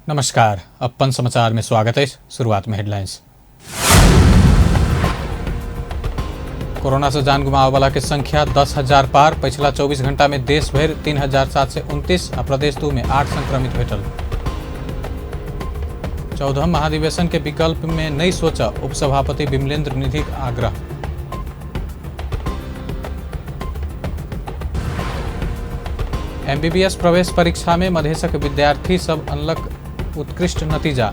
नमस्कार, अपन समाचार में स्वागत है। शुरुआत में हेडलाइंस। कोरोना से जान गुमावे वाला के संख्या 10,000 पार। पिछला 24 घंटा में देश भर 3,729 आ प्रदेश 2 में 8 संक्रमित भेटल। 14 महाधिवेशन के विकल्प में नहीं सोचा उपसभापति बिमलेंद्र निधि का आग्रह। एमबीबीएस प्रवेश परीक्षा में मधेशक विद्यार्थी सब अनलक उत्कृष्ट नतीजा।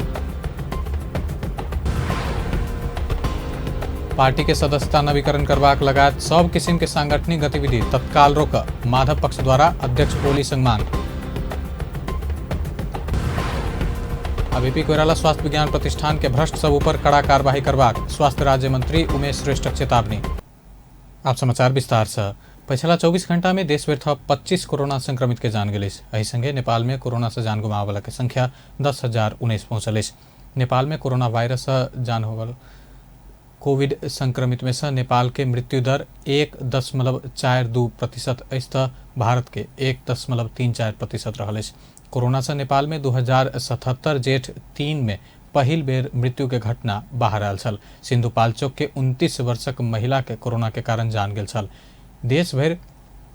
पार्टी के सदस्यता नवीकरण करबाक लगायत सब किसिम के सांगठनिक गतिविधि तत्काल रोक माधव पक्ष द्वारा अध्यक्ष ओली संग मांग। बीपी कोइराला स्वास्थ्य विज्ञान प्रतिष्ठान के भ्रष्ट सब ऊपर कड़ा कार्रवाई करबाक स्वास्थ्य राज्य मंत्री उमेश श्रेष्ठक चेतावनी। आप समाचार विस्तार से। पछिला 24 घंटा में देश भरि थप 25 कोरोना संक्रमित के जान गेल अछि। एहि संगे नेपाल में कोरोना से जान गुमाबय वाला के संख्या 10,019 पहुंचल अछि। नेपाल में कोरोना वायरस से जान होवल कोविड संक्रमित में से नेपाल के मृत्यु दर 1.42% अछि तऽ भारत के 1.34% रहल अछि। कोरोना से नेपाल में 2077 जेठ 3 में पहिल बेर मृत्यु के घटना बाहर आयल छल। सिंधुपाल्चोक के 29 वर्षक महिला के कोरोना के कारण जान गेल छल। देश भरि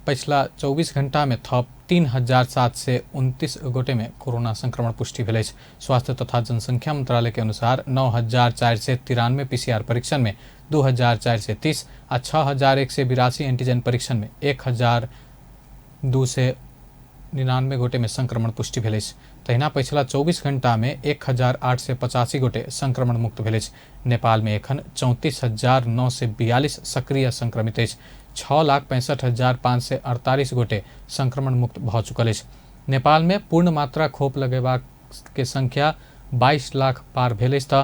पछिला 24 घंटा में थप 3,729 गोटे में कोरोना संक्रमण पुष्टि भेल अछि। स्वास्थ्य तथा जनसंख्या मंत्रालय के अनुसार 9,493 पीसीआर परीक्षण में 2,430 आ 6,182 एंटीजन परीक्षण में 1,299 गोटे में संक्रमण पुष्टि भेल अछि। तहिना पछिला 24 घंटा में 1,885 गोटे संक्रमण मुक्त भेल अछि। नेपाल में एखन 34,942 सक्रिय संक्रमित अछि। 6,65,548 गोटे संक्रमण मुक्त भऽ चुकल अछि। नेपाल में पूर्ण मात्रा खोप लगेबाक के संख्या 22 लाख पार भेल अछि तऽ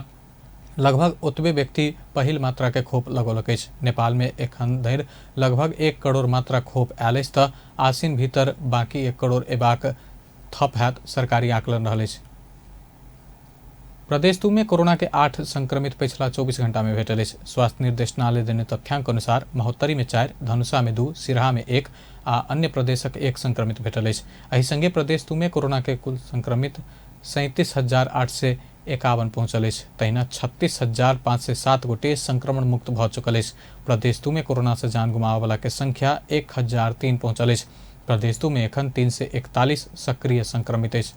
लगभग ओतबे व्यक्ति पहिल मात्रा के खोप लगौलक अछि। नेपाल में एखन धरि लगभग 1 करोड़ मात्रा खोप आयल अछि तऽ आसिन भीतर बाकी 1 करोड़ एबाक थप हैत सरकारी आकलन रहल अछि। प्रदेश 2 में कोरोना के 8 संक्रमित पिछला 24 घंटा में भेटल अछि। स्वास्थ्य निर्देशनालय देने तथ्यांक अनुसार महोत्तरी में 4, धनुषा में 2, सिरहा में 1 आ अन्य प्रदेशक 1 संक्रमित भेटल अछि। एहि संगे प्रदेश 2 में कोरोना के कुल संक्रमित 37,851 पहुंचल अछि। तहिना 36,507 गोटे संक्रमण मुक्त भऽ चुकल अछि। प्रदेश 2 में कोरोना से जान गुमाबय वाला के संख्या 1,003 पहुंचल अछि। प्रदेश 2 में एखन 341 सक्रिय संक्रमित अछि।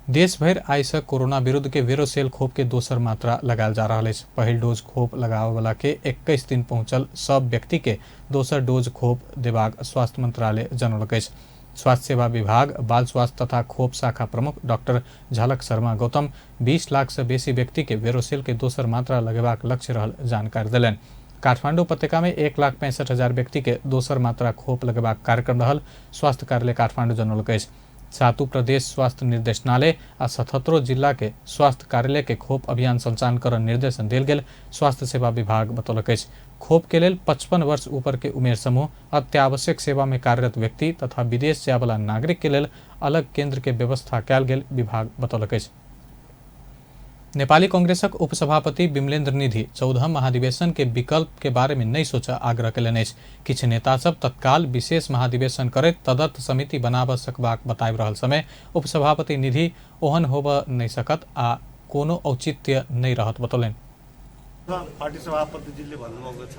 देश भरि आइ से कोरोना विरुद्ध के वेरोसेल खोप के दोसर मात्रा लगायल जा रहल अछि। पहिल डोज खोप लगाबय वाला के 21 दिन पहुंचल सब व्यक्ति के दोसर डोज खोप देबाक स्वास्थ्य मंत्रालय जनौलक अछि। स्वास्थ्य सेवा विभाग बाल स्वास्थ्य तथा खोप शाखा प्रमुख डॉक्टर झलक शर्मा गौतम 20 लाख से बेसी व्यक्ति के वेरोसेल के दोसर मात्रा लगेबाक लक्ष्य रहल जानकारी देलनि। काठमांडू उपत्यका में 1,65,000 व्यक्ति के दोसर मात्रा खोप लगेबाक कार्यक्रम रहल स्वास्थ्य कार्यालय काठमांडू जनौलक अछि। सातू प्रदेश स्वास्थ्य निर्देशनालय आ 77 जिला के स्वास्थ्य कार्यालय के खोप अभियान संचालन कर निर्देशन देल गेल स्वास्थ्य सेवा विभाग बतौलक अछि। खोप के लेल 55 वर्ष ऊपर के उमेर समूह, अत्यावश्यक सेवा में कार्यरत व्यक्ति तथा विदेश जायवला नागरिक के लेल अलग केंद्र के व्यवस्था कयल गेल विभाग बतौलक अछि। नेपाली कांग्रेसक उपसभापति बिमलेंद्र निधि 14 महाधिवेशन के विकल्प के बारे में नहीं सोचा आग्रह कयलनि अछि। किछु नेता सब तत्काल विशेष महाधिवेशन करैत तदर्थ समिति बनाबऽ सकबाक बताबि रहल समय उपसभापति निधि ओहन होबऽ नहि सकत आ कोनो औचित्य नहि रहत बतौलनि। पार्टी सभापतिजीले भन्नुभएको छ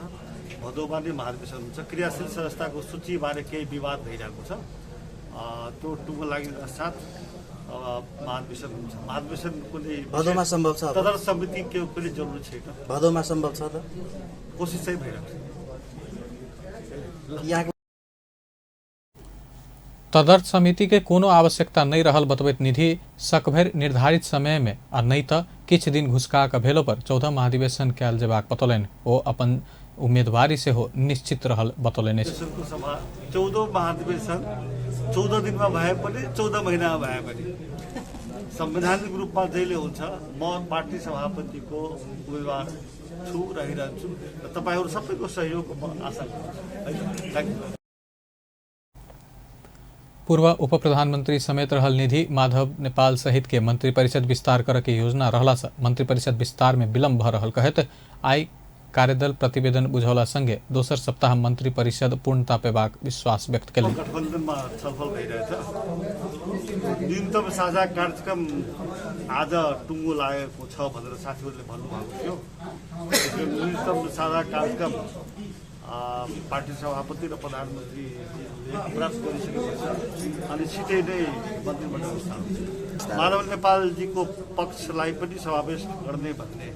भदौमा नै महाधिवेशन हुन्छ। क्रियाशील संस्थाको सूचीबारे केही विवाद भइरहेको छ, त्यो टुङ्गो लागिने साथ महाधिवेशन हुन्छ। महाधिवेशन कुनै भदौमा सम्भव छ? तदर्थ समिति के कुनै जरुरी छैन। भदौमा सम्भव छ त? कोसिस चाहिँ भइरहेको छ। तदर्थ समिति के कोनो आवश्यकता नहीं रहल बतबैत निधि सकभरि निर्धारित समय में आ नहि तऽ किछु दिन घुसका कऽ भेलो पर 14 महाधिवेशन कयल जेबाक बतौलनि। ओ अपन उम्मीदवारी सेहो निश्चित रहल बतौलनि अछि। 14 महाधिवेशन 14 दिनमा भए पनि 14 महिनामा भए पनि संवैधानिक रूपमा जहिले हुन्छ म पार्टी सभापतिको उम्मेदवार छु, रहिरहन्छु र तपाईँहरू सबैको सहयोग म आशा गर्छु। पूर्व उप प्रधानमंत्री समेत रहल निधि माधव नेपाल सहित के मंत्रिपरिषद विस्तार करऽ के योजना रहला से मंत्रिपरिषद विस्तार में विलम्ब भऽ रहल कहैत आइ कार्यदल प्रतिवेदन बुझौला संगे दोसर सप्ताह मंत्रिपरिषद पूर्णता पेबाक विश्वास व्यक्त केलनि। गठबन्धनमा छलफल भइरहेछ। न्यूनतम साझा कार्यक्रम आज टुङ्गो लागेको छ भनेर साथीहरूले भन्नुभएको थियो। न्यूनतम साझा कार्यक्रम पार्टी सभापति र प्रधानमन्त्रीले प्राप्त गरिसकेपछि अनि छिटै नै मन्त्रीमण्डल विस्तार हुन्छ। माधव नेपालजीको पक्षलाई पनि समावेश गर्ने भन्ने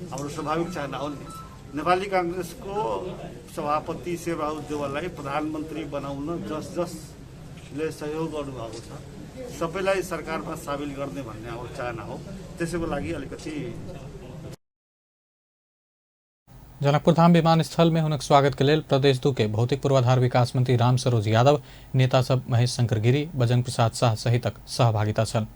हाम्रो स्वाभाविक चाहना हो नि। नेपाली काङ्ग्रेसको सभापति शेरबहादुर देउवालाई प्रधानमन्त्री बनाउन जस जसले सहयोग गर्नुभएको छ सबैलाई सरकारमा सामेल गर्ने भन्ने हाम्रो चाहना हो। त्यसैको लागि अलिकति जनकपुरधाम विमानस्थल में हुनक स्वागत के लेल प्रदेश 2 के भौतिक पूर्वाधार विकास मंत्री राम सरोज यादव, नेता सब महेश शंकर गिरी, बजरंग प्रसाद शाह सहितक सहभागिता छल।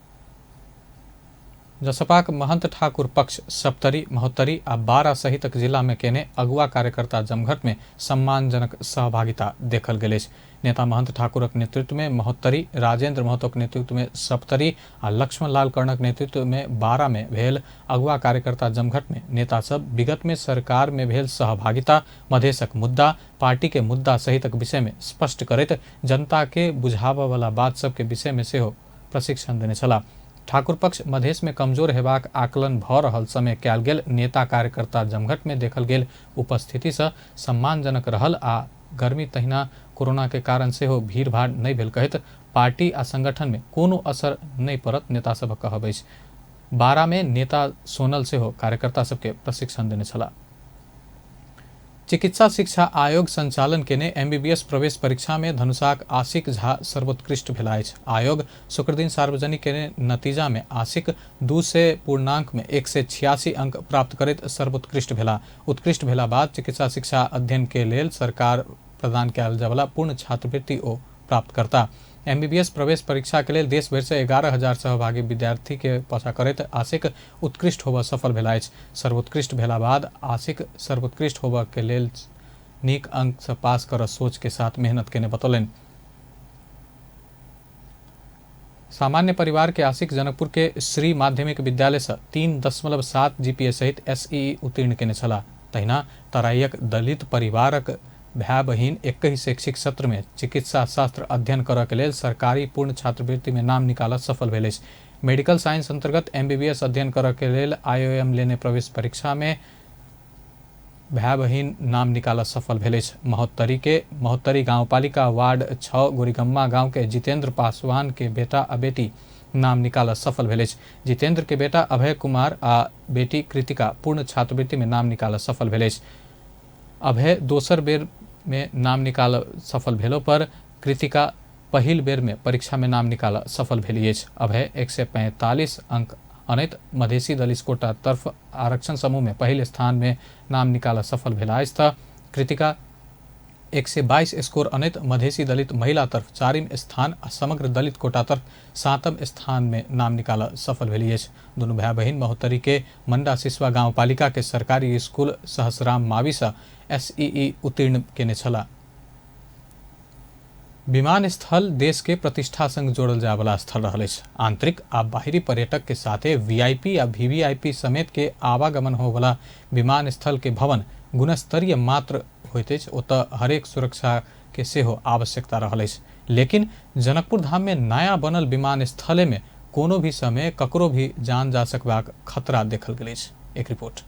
जसपाक महंत ठाकुर पक्ष सप्तरी, महोत्तरी आ 12 सहितक जिला में केने अगुआ कार्यकर्ता जमघट में सम्मानजनक सहभागिता देखल गेल अछि। नेता महंत ठाकुरक नेतृत्व में महोत्तरी, राजेंद्र महतोक नेतृत्व में सप्तरी आ लक्ष्मण लाल कर्णक नेतृत्व में 12 में भेल अगुआ कार्यकर्ता जमघट में नेता सब विगत में सरकार में भेल सहभागिता, मधेशक मुद्दा, पार्टी के मुद्दा सहितक विषय में स्पष्ट करैत जनता के बुझाबऽ वाला बात सबके विषय में सेहो प्रशिक्षण देने छलाह। ठाकुर पक्ष मधेश में कमजोर हेबाक आकलन भऽ रहल समय कयल गेल नेता कार्यकर्ता जमघट में देखल गेल उपस्थिति से सम्मानजनक रहल आ गर्मी तहिना कोरोना के कारण सेहो भीड़भाड़ नहि भेल कहैत पार्टी आ संगठन में कोनो असर नहि पड़त नेता सभक कहब अछि। 12 में नेता सोनल सेहो कार्यकर्ता सबके प्रशिक्षण देने छलाह। चिकित्सा शिक्षा आयोग संचालन केने एमबीबीएस प्रवेश परीक्षा में धनुषाक आशिक झा सर्वोत्कृष्ट भेला अछि। आयोग शुक्रदिन सार्वजनिक केने नतीजा में आशिक 200 पूर्णांक में 186 अंक प्राप्त करैत सर्वोत्कृष्ट भेला। उत्कृष्ट भेला बाद चिकित्सा शिक्षा अध्ययन के लेल सरकार प्रदान कयल जायवला पूर्ण छात्रवृत्ति ओ प्राप्त करता। एमबीबीएस प्रवेश परीक्षा के लेल देश भरि से 11,000 सहभागी विद्यार्थी के पाछा करैत आशिक उत्कृष्ट होबऽ सफल भेला अछि। सर्वोत्कृष्ट भेला बाद आशिक सर्वोत्कृष्ट होबऽ के लेल नीक अंक से पास करऽ सोच के साथ मेहनत केने बतौलनि। सामान्य परिवार के आशिक जनकपुर के श्री माध्यमिक विद्यालय से 3.7 जीपीए सहित एसईई उत्तीर्ण केने छलाह। तहिना तराइयक दलित परिवारक भाई बहिन एकहि शैक्षिक सत्र में चिकित्सा शास्त्र अध्ययन करऽ के लेल सरकारी पूर्ण छात्रवृत्ति में नाम निकालऽ सफल भेल अछि। मेडिकल साइंस अंतर्गत एमबीबीएस अध्ययन करऽ के लेल आईओएम लेने प्रवेश परीक्षा में भाई बहिन नाम निकालऽ सफल भेल अछि। महोत्तरी के महोत्तरी गांवपालिका वार्ड 6 गोरीगम्मा गांव के जितेंद्र पासवान के बेटा आ बेटी नाम निकालऽ सफल भेल अछि। जितेंद्र के बेटा अभय कुमार आ बेटी कृतिका पूर्ण छात्रवृत्ति में नाम निकालऽ सफल भेल अछि। अभय दोसर बेर में नाम निकाल सफल भेलो पर कृतिका पहिल बेर में परीक्षा में नाम निकाल सफल भेली अछि। अभय 145 अंक अनैत मधेसी दलित कोटा तरफ आरक्षण समूह में पहिल स्थान में नाम निकाल सफल भेला अछि त कृतिका 122 स्कोर अनैत मधेसी दलित महिला तरफ 4म स्थान आ समग्र दलित कोटा तरफ 7म स्थान में नाम निकाल सफल भेली अछि। दुनू भाई बहिन महोत्तरी के मंडा सिसवा गांवपालिका के सरकारी स्कूल सहसराम मावी से एसईई उत्तीर्ण केने छलाह। विमानस्थल देश के प्रतिष्ठा संग जोड़ल जायवला स्थल रहल अछि। आंतरिक आ बाहरी पर्यटक के साथे वीआईपी आ वीवीआईपी समेत के आवागमन होवला विमानस्थल के भवन गुणस्तरीय मात्र होइत अछि, ओतऽ हरेक सुरक्षा के सेहो आवश्यकता रहल अछि। लेकिन जनकपुर धाम में नया बनल विमानस्थले में कोनो भी समय ककरो भी जान जा सकबाक खतरा देखल गेल अछि। एक रिपोर्ट।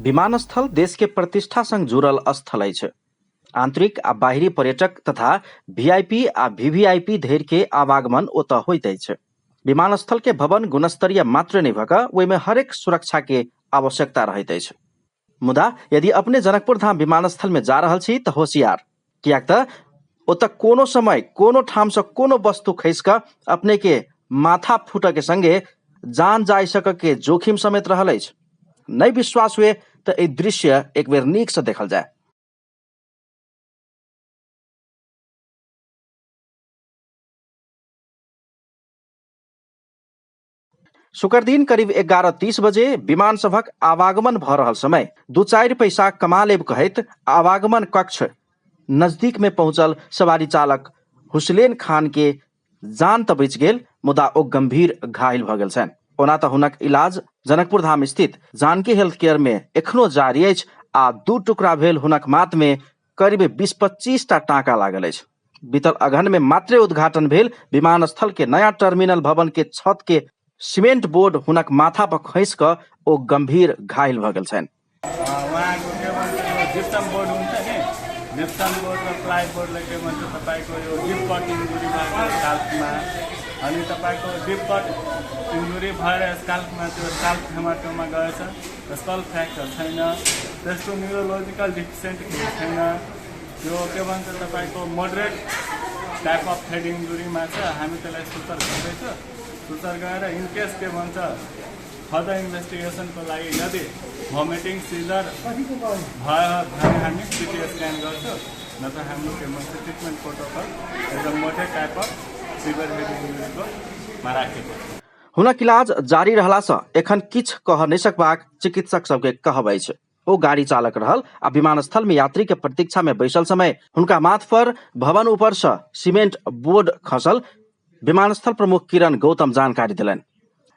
विमानस्थल देश के प्रतिष्ठा संग जुड़ल स्थल अछि। आंतरिक आ बाहरी पर्यटक तथा वीआईपी आ वीवीआईपी धरि के आवागमन ओतऽ होइत अछि। विमानस्थल के भवन गुणस्तरीय मात्र नहि भऽ कऽ ओहिमे हरेक सुरक्षा के आवश्यकता रहैत अछि। मुदा यदि अपने जनकपुर धाम विमानस्थल में जा रहल छी तऽ होशियार, कियाक तऽ ओतऽ कोनो समय कोनो ठाम से कोनो वस्तु खसि कऽ अपने के माथा फूटऽ के संगे जान जाय सकऽ के जोखिम समेत रहल अछि। नहि विश्वास हुए तऽ ई दृश्य एक बेर नीक से देखल जाय। शुक्रदिन करीब 11:30 बजे विमान सभक आवागमन भऽ रहल समय 2-4 पैसा कमा लेब कहैत आवागमन कक्ष नजदीक में पहुंचल सवारी चालक हुसैन खान के जान तऽ बचि गेल, मुदा ओ गंभीर घायल भऽ गेल छनि। ओना तऽ हुनक इलाज जनकपुर धाम स्थित जानकी हेल्थ केयर में एखनो जारी अछि आ 2 टुकड़ा भेल हुनक माथ में करीब 20-25 टा टाँका लागल अछि। बीतल अगहन में मात्रे उद्घाटन भेल विमानस्थल के नया टर्मिनल भवन के छत के सिमेंट बोर्ड हुनक माथा पर खसि कऽ ओ गंभीर घायल भऽ गेल छनि। उहाँको के भन्छ जिप्सम बोर्ड हुन्छ नि, जिप्सम बोर्ड र प्लाइ बोर्डले के भन्छ तपाईँको यो डिप कट इन्जुरी भएको स्काल्पमा, अनि तपाईँको डिप कट इन्जुरी भएर स्काल्पमा त्यो स्काल्प हेमाटोमा गएछ, स्कल फ्र्याक्चर छैन, त्यस्तो न्युरोलोजिकल डिफिसियन्ट केही छैन। त्यो के भन्छ तपाईँको मोडरेट टाइप अफ हेड इन्जुरीमा छ। हामी त्यसलाई सुचर गर्दैछ। सुचर गरेर इनकेस के भन्छ फर्दर इन्भेस्टिगेसनको लागि यदि भोमिटिङ सिजर भयो भने हामी सिटी स्क्यान गर्छौँ, नत्र हाम्रो के भन्छ treatment protocol as a moderate type of severe head इन्जुरीकोमा राखेको छ। हुनक इलाज जारी रहला सँ एखन किछु कह नहि सकबाक चिकित्सक सबके कहब अछि। ओ गाड़ी चालक रहल आ विमानस्थल में यात्री के प्रतीक्षा में बैसल समय हुनका माथ पर भवन ऊपर सँ सीमेंट बोर्ड खसल विमानस्थल प्रमुख किरण गौतम जानकारी देलनि।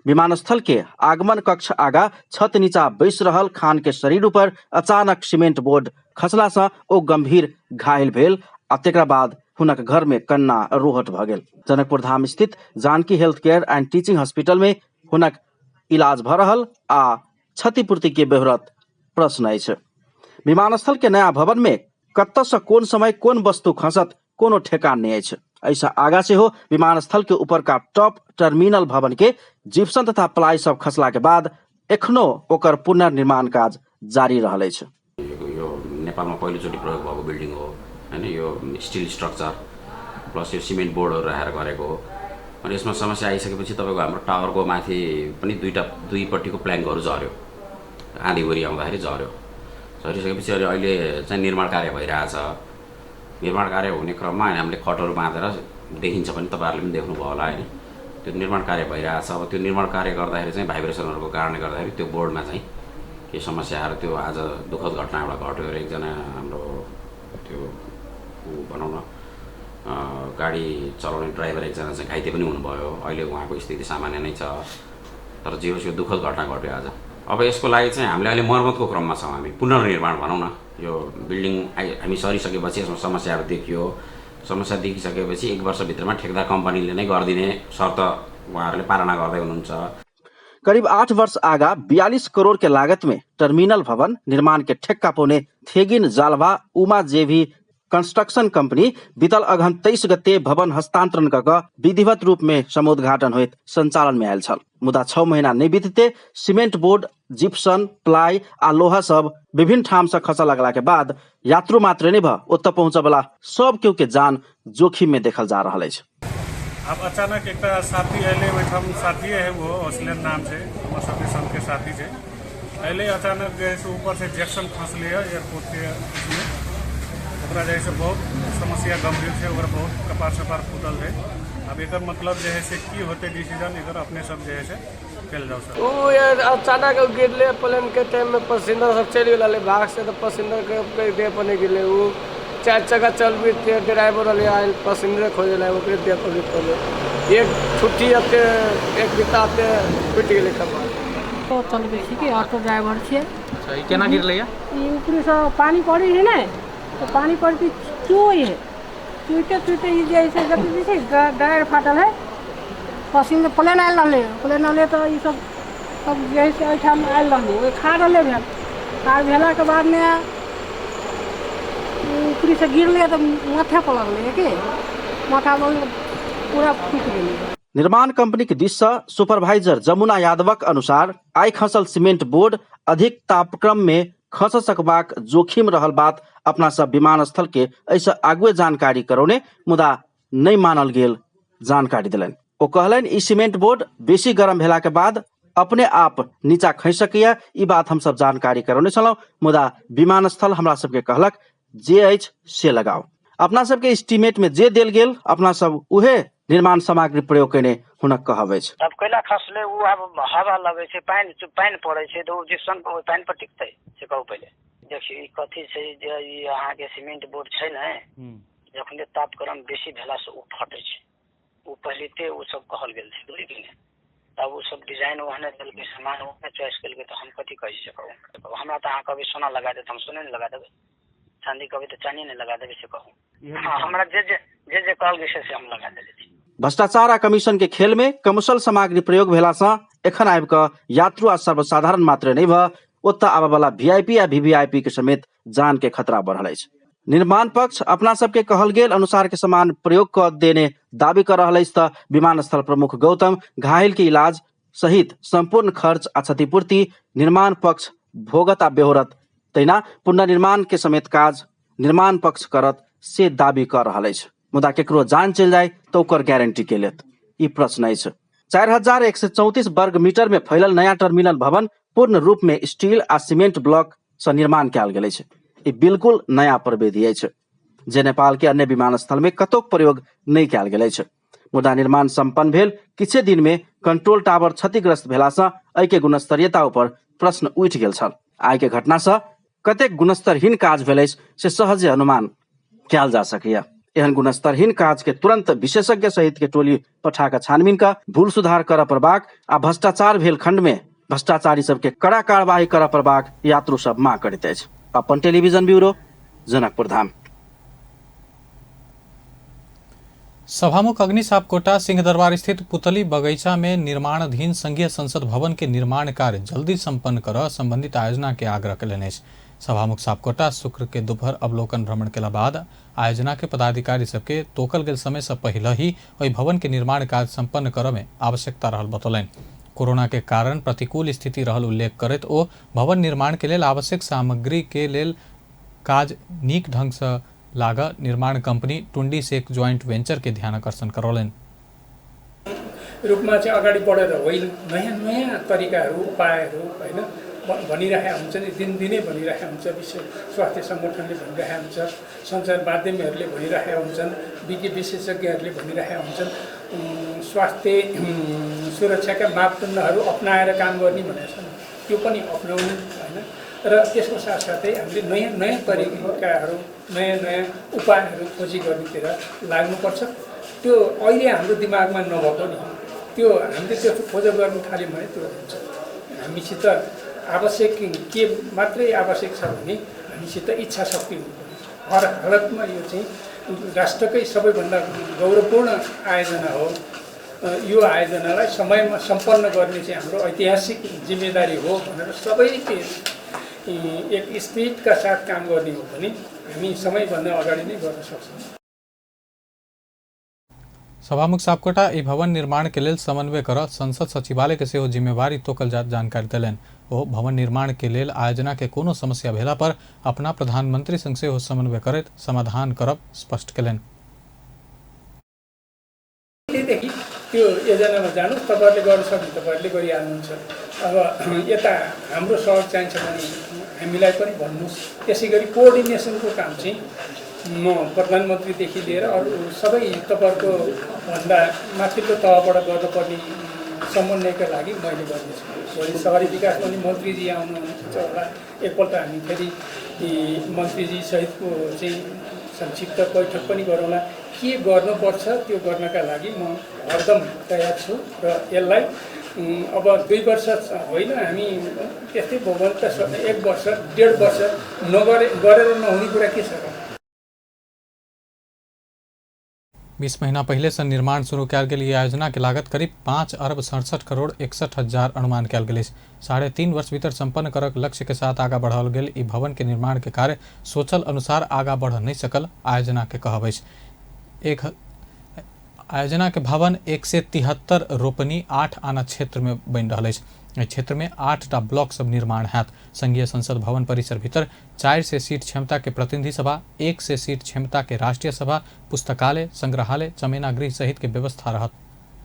विमानस्थल के आगमन कक्ष आगा छत नीचा बैस रहल खान के शरीर ऊपर अचानक सीमेंट बोर्ड खसला सँ ओ गंभीर घायल भेल आ तकरा बाद हुनक घर में कन्ना रोहट भऽ गेल। जनकपुर धाम स्थित Janaki health care and teaching hospital में हुनक इलाज भऽ रहल आ क्षतिपूर्ति के बेहरत प्रश्न अछि। विमानस्थल के नया भवन में कतऽ सँ कोन समय कोन वस्तु खसत कोनो ठेकान नहि अछि। एहिसँ आगा सेहो विमानस्थल के ऊपर का टॉप टर्मिनल भवन के जिप्सन तथा प्लाई सब खसला के बाद एखनो ओकर पुनर्निर्माण काज जारी रहल अछि। यो नेपालमा पहिलोचोटि प्रयोग भएको बिल्डिङ हो हैन, यो स्टिल स्ट्रक्चर प्लस यो सिमेन्ट बोर्डहरू राखेर गरेको हो। अनि यसमा समस्या आइसकेपछि तपाईँको हाम्रो टावरको माथि पनि दुईपट्टिको प्ल्याङ्कहरू झऱ्यो, आँधीबुरी आउँदाखेरि झऱ्यो। झरिसकेपछि अहिले चाहिँ निर्माण कार्य भइरहेछ। निर्माण कार्य हुने क्रममा हामीले खटहरू बाँधेर देखिन्छ पनि, तपाईँहरूले पनि देख्नुभयो होला होइन, त्यो निर्माण कार्य भइरहेछ। अब त्यो निर्माण कार्य गर्दाखेरि चाहिँ भाइब्रेसनहरूको कारणले गर्दाखेरि त्यो बोर्डमा चाहिँ केही समस्या आएर त्यो आज दुःखद घटना एउटा घट्यो। र एकजना हाम्रो त्यो भनौँ न गाडी चलाउने ड्राइभर एकजना चाहिँ घाइते पनि हुनुभयो। अहिले उहाँको स्थिति सामान्य नै छ, तर जे होस् यो दुःखद घटना घट्यो आज। अब यसको लागि चाहिँ हामीले अहिले मर्मतको क्रममा छौँ, हामी पुनर्निर्माण भनौँ न। यो बिल्डिङ हामी सरिसकेपछि यसमा समस्याहरू देखियो। समस्या देखिसकेपछि एक वर्षभित्रमा ठेकदार कम्पनीले नै गरिदिने शर्त उहाँहरूले पालना गर्दै हुनुहुन्छ। करीब 8 वर्ष आगा 42 करोड़ के लागत में टर्मिनल भवन निर्माण के ठेक्का पौने थेगिन जालवा उमा जेभी कंस्ट्रक्शन कंपनी बीतल अगहन 23 गते भवन हस्तांतरण कऽ विधिवत रूप में समुद्घाटन होइत संचालन में आयल छल। मुदा 6 महीना नहि बीतते सीमेंट बोर्ड, जिप्सन, प्लाई आ लोहा सब विभिन्न ठाम से खसऽ लगला के बाद यात्रु मात्र नहि भऽ ओतऽ पहुँचऽ वाला सब केओ के जान जोखिम में देखल जा रहल अछि। अब अचानक एकटा साथी अयलै, ओहिठाम साथिए है, वो असलियन नाम छै, हमर सबके संगके साथी छै। अयलै अचानक जे है से ऊपर से जैक्सन खसलै एयरपोर्ट के, ओकरा जे है से बहुत समस्या गंभीर छै, ओकरा बहुत कपार सपार फूटल है। अब एकर मतलब जे है से की होतै डिसीजन एकर अपने सब जे है से कयल जाउ सर। ओ यार अचानक गिरले प्लेन के टाइम में पैसेंजर सब चलि गेल भाग से, तऽ पैसेंजर के देह पर नहि गिरले। ओ 4 चक्का चलबी ड्राइवर रहलै, आयल पैसेंजर खोजे ला, ओकरे देह पर गिर पड़लै। एक छुट्टी आते एक बिता आते टूटि गेलै कपार। चलबै छी कि ऑटो ड्राइवर छियै। अच्छा, ई केना गिरलै? ई ऊपरसँ पानि पड़ै है ने, तो पानी पड़ती चोई है, चुइते चुइते ई जे है से छै टायर फाटल है। पसिंजर प्लेन आयल रहलै, प्लेन आयल तऽ ई सब सब जे है से एहिठाम आयल रहलै, ओहि खा रहलै भेल। खार भेलाके बादमे ऊपरी से गिरलै तऽ माथा पर लगलै कि माथा पूरा फूटि गेलै। निर्माण कंपनी के दिस सँ सुपरवाइजर जमुना यादवक अनुसार आइ खसल सीमेंट बोर्ड अधिक तापक्रम में खस सकबाक जोखिम रहल बात अपना सब विमानस्थल के एहिसँ आगुए जानकारी करौने मुदा नहि मानल गेल जानकारी देलनि। ओ कहलनि ई सीमेंट बोर्ड बेसी गरम भेला के बाद अपने आप नीचा खसि सकैए, ई बात हमसब जानकारी करौने छलहुँ, मुदा विमानस्थल हमरा सबके कहलक जे अछि से लगाउ। अपना सबके एस्टीमेट में जे देल गेल अपना सब उहे निर्माण सामग्री प्रयोग कयने हुनक कहब अछि। अब कैला खसले उ आब हवा लगै छै, पानि पड़ै छै तऽ ओ जिप्सन ओहि पानि पर टिकतै से कहू पहिले। देखियौ ई कथी छै जे ई अहाँके सीमेंट बोर्ड छै ने, जखने तापक्रम बेसी भेलासँ ओ फटै छै, ओ पहिलिते ओ सब कहल गेल छै, बुझलियै कि नहि। तब ओ सब डिजाइन ओहने देलकै, सामान ओहने चॉइस केलकै, तऽ हम कथी कहि सकब। हमरा तऽ अहाँ कहबै सोना लगा देत, हम सोने नहि लगा देबै, चाँदी कहबै तऽ चाँदी नहि लगा देबै, से कहू। हाँ, हमरा जे जे जे जे कहल गेल छै से हम लगा देले छी। भ्रष्टाचार आ कमीशन के खेल में कमौशल सामग्री प्रयोग भेला सँ एखन आबि कऽ यात्रु आ सर्वसाधारण मात्र नहि भऽ ओतऽ आबय वाला वीआईपी आ वीवीआईपी के समेत जान के खतरा बढ़ल अछि। निर्माण पक्ष अपना सबके कहल गेल अनुसार के सामान प्रयोग कऽ देने दावी कऽ रहल अछि तऽ विमानस्थल प्रमुख गौतम घायल के इलाज सहित संपूर्ण खर्च आ क्षतिपूर्ति निर्माण पक्ष भोगत आ बेहोरत, तहिना पुनर्निर्माण के समेत काज निर्माण पक्ष करत से दावी कऽ रहल अछि। मुदा केकरो जान चलि जाय तऽ ओकर गारंटी के लेत, ई प्रश्न अछि। 4134 वर्ग मीटर में फैलल नया टर्मिनल भवन पूर्ण रूप में स्टील आ सीमेंट ब्लॉक से निर्माण कयल गेल अछि। ई बिल्कुल नया प्रविधि अछि जे नेपाल के अन्य विमानस्थल में कतौक प्रयोग नहि कयल गेल अछि। मुदा निर्माण संपन्न भेल किछे दिन में कंट्रोल टावर क्षतिग्रस्त भेला सँ एहि के गुणस्तरीयता ऊपर प्रश्न उठि गेल छल। आइ के घटना सँ कतेक गुणस्तरहीन काज भेल अछि से सहजे अनुमान कयल जा सकैए। एहन गुणस्तरहीन काज के तुरंत विशेषज्ञ सहित के टोली पठा कऽ छानबीन कऽ भूल सुधार करऽ पड़बाक आ भ्रष्टाचार भेल खंड में भ्रष्टाचारी सबके कड़ा कार्रवाई करऽ पड़बाक यात्रु सब मांग करैत अछि। अपन टेलीविजन ब्यूरो, जनकपुर धाम। सभामुख अग्नि सापकोटा सिंहदरबार स्थित पुतली बगीचा में निर्माणाधीन संघीय संसद भवन के निर्माण कार्य जल्दी संपन्न कर संबंधित आयोजना के आग्रह कयलनि अछि। सभामुख सापकोटा शुक्र के दोपहर अवलोकन भ्रमण के बाद आयोजना के पदाधिकारी सबके तोकल गेल समय से पहले ही ओहि भवन के निर्माण कार्य संपन्न करय में आवश्यकता रहल बतौलनि। कोरोना के कारण प्रतिकूल स्थिति रहल उल्लेख करैत ओ भवन निर्माण के लेल आवश्यक सामग्री के लेल काज नीक ढंग से लाग निर्माण कंपनी टुंडी शेख ज्वाइंट वेंचर के ध्यान आकर्षण करौलनि। रूपमा चाहिँ अगाडि बढेर होइन, नयाँ नयाँ तरिकाहरू उपायहरू होइन भनिरहेका हुन्छन्, दिनदिनै भनिरहेका हुन्छ, विश्व स्वास्थ्य सङ्गठनले भनिरहेका हुन्छ, सञ्चार माध्यमहरूले भनिरहेका हुन्छन्, विज्ञ विशेषज्ञहरूले भनिरहेका हुन्छन्, स्वास्थ्य सुरक्षाका मापदण्डहरू अपनाएर काम गर्ने भनेको छन्, त्यो पनि अपनाउनु होइन। र त्यसको साथसाथै हामीले नयाँ नयाँ तरिकाहरू नयाँ नयाँ उपायहरू खोजी गर्नेतिर लाग्नुपर्छ। त्यो अहिले हाम्रो दिमागमा नभएको नि त्यो हामीले त्यो खोज गर्नु थाल्यौँ भने त्यो हुन्छ। हामीसित आवश्यक के मात्रै आवश्यक छ भने हामीसित इच्छा शक्ति हुनुपर्छ। हर हालतमा यो चाहिँ राष्ट्रकै सबैभन्दा गौरवपूर्ण आयोजना हो। यो आयोजनालाई समयमा सम्पन्न गर्ने चाहिँ हाम्रो ऐतिहासिक जिम्मेदारी हो भनेर सबैले एक स्पिरिटका साथ काम गर्ने हो भने हामी समयभन्दा अगाडि नै गर्न सक्छौँ। सभामुख सापकोटा ई भवन निर्माण के लेल समन्वय कर संसद सचिवालय के सेहो जिम्मेवारी तोकल जात जानकारी देलनि। ओ भवन निर्माण के लेल आयोजना के कोनो समस्या भेला पर अपना प्रधानमंत्री संग सेहो समन्वय करैत समाधान करब स्पष्ट केलनि। देखि त्यो योजनामा जानुहोस्, तपाईँहरूले गर्न सक्ने तपाईँहरूले गरिहाल्नुहुन्छ। अब यता हाम्रो सहयोग चाहिन्छ भने हामीलाई पनि भन्नुहोस्। त्यसै गरी कोअर्डिनेसनको काम चाहिँ म प्रधानमन्त्रीदेखि लिएर अरू सबै तपाईँहरूको भन्दा माथिल्लो तहबाट गर्नुपर्ने समन्वयका लागि मैले गर्नेछु। भोलि सहरी विकास पनि मन्त्रीजी आउनुहुन्छ होला, एकपल्ट हामी फेरि मन्त्रीजी सहितको चाहिँ संक्षिप्त बैठक पनि गरौँला। के गर्नुपर्छ त्यो गर्नका लागि म हरदम तयार छु र यसलाई अब 2 वर्ष होइन, हामी त्यस्तै भयो भने त 1 वर्ष 1.5 वर्ष नगरे गरेर नहुने कुरा के छ र। 20 महीना पहले से निर्माण शुरू कयल गेल ई आयोजना के लागत करीब 5 अरब 67 करोड़ 61 हजार अनुमान कयल गेल अछि। 3.5 वर्ष भीतर संपन्न करक लक्ष्य के साथ आगा बढ़ाओल गेल ई भवन के निर्माण के कार्य सोचल अनुसार आगा बढ़ नहीं सकल आयोजना के कहब अछि। एक आयोजना के भवन 173 रोपनी 8 आना क्षेत्र में बनि रहल अछि। एहि क्षेत्र में 8टा ब्लॉक सब निर्माण हैत। संघीय संसद भवन परिसर भीतर 400 सीट क्षमता के प्रतिनिधि सभा, 100 सीट क्षमता के राष्ट्रीय सभा, पुस्तकालय, संग्रहालय, चमेना गृह सहित के व्यवस्था रहत।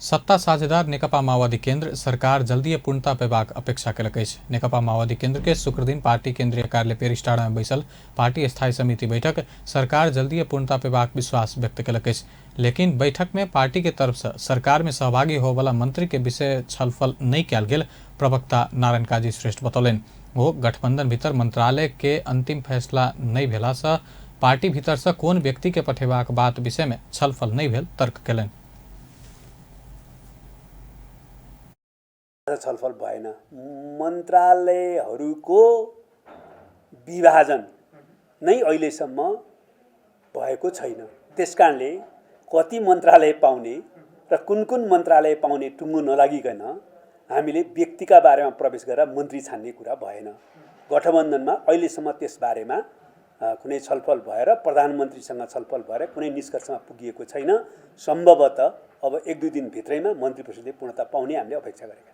सत्ता साझेदार नेकपा माओवादी केंद्र सरकार जल्दीए पूर्णता पेबाक अपेक्षा केलक अछि। नेकपा माओवादी केंद्र के शुक्रदिन पार्टी केंद्रीय कार्यालय पेरिस्टाड़ा में बैसल पार्टी स्थायी समिति बैठक सरकार जल्दीए पूर्णता पेबाक विश्वास व्यक्त केलक अछि। लेकिन बैठक में पार्टी के तरफ से सरकार में सहभागी होवला मंत्री के विषय छलफल नहीं कयल गेल प्रवक्ता नारायण काजी श्रेष्ठ बतौलनि। वो गठबंधन भीतर मंत्रालय के अंतिम फैसला नहीं भेला से पार्टी भीतर से कोन व्यक्ति के पठेबाक बात विषय में छलफल नहीं भेल तर्क केलनि। छलफल भएन। मन्त्रालयहरूको विभाजन नै अहिलेसम्म भएको छैन। त्यसकारणले कति मन्त्रालय पाउने र कुन कुन मन्त्रालय पाउने टुङ्गो नलागिकन हामीले व्यक्तिका बारेमा प्रवेश गरेर मन्त्री छान्ने कुरा भएन। गठबन्धनमा अहिलेसम्म त्यसबारेमा कुनै छलफल भएर प्रधानमन्त्रीसँग छलफल भएर कुनै निष्कर्षमा पुगिएको छैन। सम्भवतः अब एक दुई दिनभित्रैमा मन्त्री परिषदले पूर्णता पाउने हामीले अपेक्षा गरेका।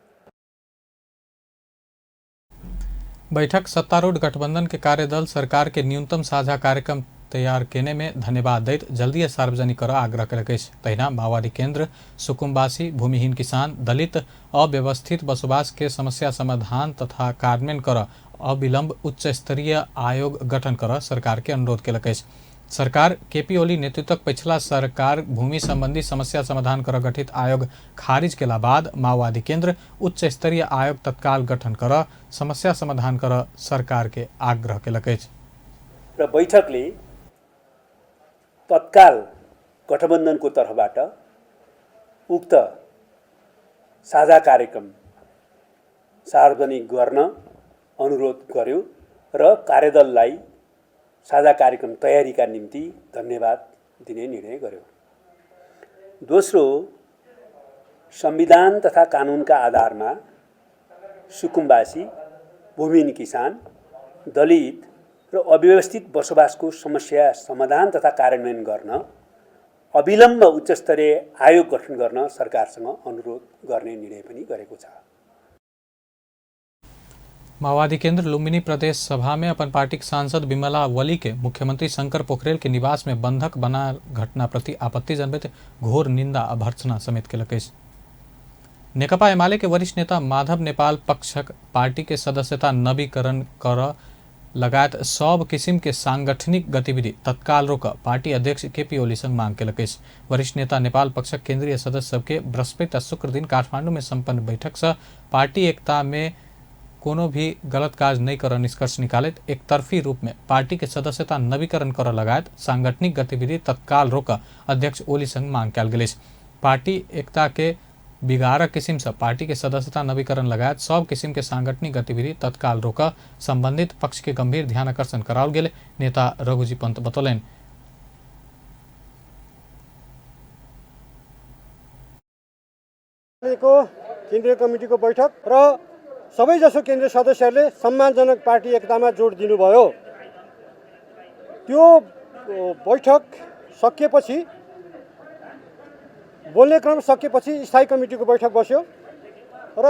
बैठक सत्तारूढ़ गठबंधन के कार्यदल सरकार के न्यूनतम साझा कार्यक्रम तैयार केने में धन्यवाद दैत जल्दी सार्वजनिक कर आग्रह कयलक अछि। तहिना माओवादी केंद्र सुकुम्बासी, भूमिहीन किसान, दलित, अव्यवस्थित बसोबास के समस्या समाधान तथा कार्यान्वयन कर अविलंब उच्च स्तरीय आयोग गठन कर सरकार के अनुरोध कयलक अछि। सरकार केपी ओली नेतृत्वक पछिला सरकार भूमि संबंधी समस्या समाधान कर गठित आयोग खारिज केला बाद माओवादी केंद्र उच्च स्तरीय आयोग तत्काल गठन कर समस्या समाधान कर सरकार के आग्रह कयलक अछि। र बैठकले तत्काल गठबन्धनको तर्फबाट उक्त साझा कार्यक्रम सार्वजनिक गर्न अनुरोध गर्यो र कार्यदललाई साझा कार्यक्रम तयारीका निम्ति धन्यवाद दिने निर्णय गर्यो। दोस्रो, संविधान तथा कानुनका आधारमा सुकुम्बासी, भूमिहीन किसान, दलित र अव्यवस्थित बसोबासको समस्या समाधान तथा कार्यान्वयन गर्न अविलम्ब उच्चस्तरीय आयोग गठन गर्न सरकारसँग अनुरोध गर्ने निर्णय पनि गरेको छ। माओवादी केंद्र लुम्बिनी प्रदेश सभा में अपन पार्टी के सांसद विमला वली के मुख्यमंत्री शंकर पोखरेल के निवास में बंधक बना घटना प्रति आपत्ति जनबैत घोर निंदा आ भर्त्सना समेत केलक अछि। नेकपा एमाले के वरिष्ठ नेता माधव नेपाल पक्षक पार्टी के सदस्यता नवीकरण कर लगायत सब किसिम के सांगठनिक गतिविधि तत्काल रोक पार्टी अध्यक्ष केपी ओली संग मांग केलक अछि। वरिष्ठ नेता नेपाल पक्षक केंद्रीय सदस्य सबके बृहस्पति आ शुक्र दिन काठमांडू में संपन्न बैठक से पार्टी एकता में कोनो भी गलत काज नहीं कर निष्कर्ष निकालैत एकतरफी रूप में पार्टी के सदस्यता नवीकरण कर लगायत सांगठनिक गतिविधि तत्काल रोक अध्यक्ष ओली संग मांग कयल गेल अछि। पार्टी एकता के बिगाड़क किसिम से पार्टी के सदस्यता नवीकरण लगायत सब किसिम के सांगठनिक गतिविधि तत्काल रोक संबंधित पक्ष के गंभीर ध्यान आकर्षण कराओल गेल नेता रघुजी पंत बतौलनि। केन्द्रीय कमिटीको बैठक र सबैजसो केन्द्रीय सदस्यहरूले सम्मानजनक पार्टी एकतामा जोड दिनुभयो। त्यो बैठक सकिएपछि, बोल्ने क्रम सकिएपछि स्थायी कमिटीको बैठक बस्यो र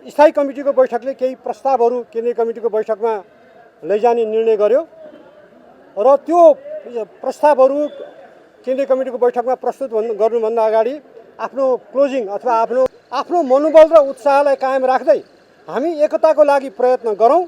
स्थायी कमिटीको बैठकले केही प्रस्तावहरू केन्द्रीय कमिटीको बैठकमा लैजाने निर्णय गर्यो र त्यो प्रस्तावहरू केन्द्रीय कमिटीको बैठकमा प्रस्तुत गर्नुभन्दा अगाडि आफ्नो क्लोजिङ अथवा आफ्नो आफ्नो मनोबल र उत्साहलाई कायम राख्दै हामी एकताको लागि प्रयत्न गरौँ।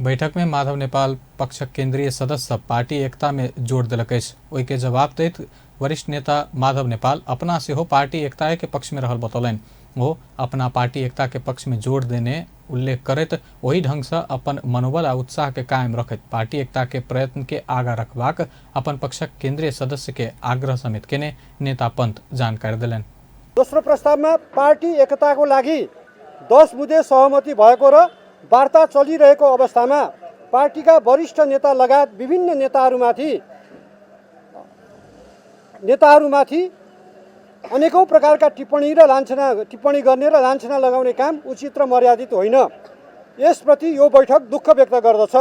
बैठक में माधव नेपाल पक्षक केंद्रीय सदस्य पार्टी एकता में जोड़ देलक अछि। ओहि के जवाब दैत वरिष्ठ नेता माधव नेपाल अपना सेहो पार्टी एकता के पक्ष में रहल बतौलनि। ओ अपना पार्टी एकता के पक्ष में जोड़ देने उल्लेख करैत ओहि ढंग से अपन मनोबल आ उत्साह के कायम रखैत पार्टी एकता के प्रयत्न के आगा रखबाक अपन पक्षक केंद्रीय सदस्य के आग्रह समेत केने नेता पंत जानकारी देलनि। दोस्रो प्रस्तावमा पार्टी एकताको लागि 10 बुँदे सहमति भएको र वार्ता चलिरहेको अवस्थामा पार्टीका वरिष्ठ नेता लगायत विभिन्न नेताहरूमाथि अनेकौं प्रकारका टिप्पणी र लाञ्छना टिप्पणी गर्ने र लाञ्छना लगाउने काम उचित र मर्यादित होइन। यसप्रति यो बैठक दुःख व्यक्त गर्दछ।